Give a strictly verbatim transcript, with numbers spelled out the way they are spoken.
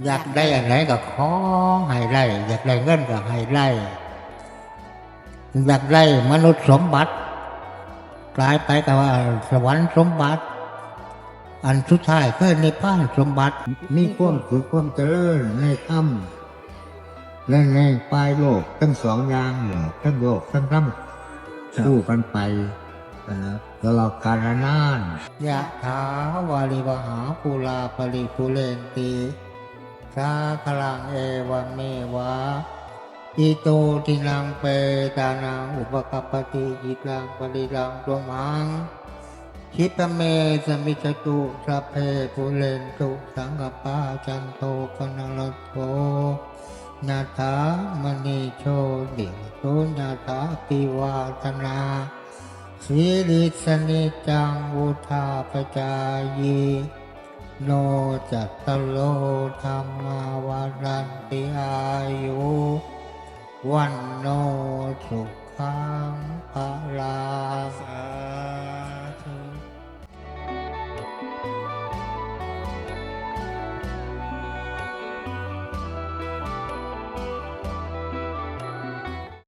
อยากได้อันไหนก็ขอให้ได้ อยากได้เงินก็ให้ได้ อยากได้มนุษย์สมบัติ ตายไปก็ว่าสวรรค์สมบัติ อันสุดท้ายคือนิพพานสมบัติ มีความสุขความเจริญในธรรม และในฝ่ายโลกทั้งสองอย่างเนี่ย ทั้งโลกทั้งธรรม ครับ คู่กันไปนะ ตลอดกาลนาน Yathā vārivahā pūrā paripūrenti sāgaraṃ, evameva ito dinnaṃ petānaṃ upakappati. Icchitaṃ patthitaṃ tumhaṃ khippameva samijjhatu, sabbe pūrentu saṅkappā, cando paṇṇaraso yathā, maṇi jotiraso yathā. Abhivādanasīlissa niccaṃ vuḍḍhāpacāyino cattāro dhammā vaḍḍhanti: āyu vaṇṇo sukhaṃ balaṃ.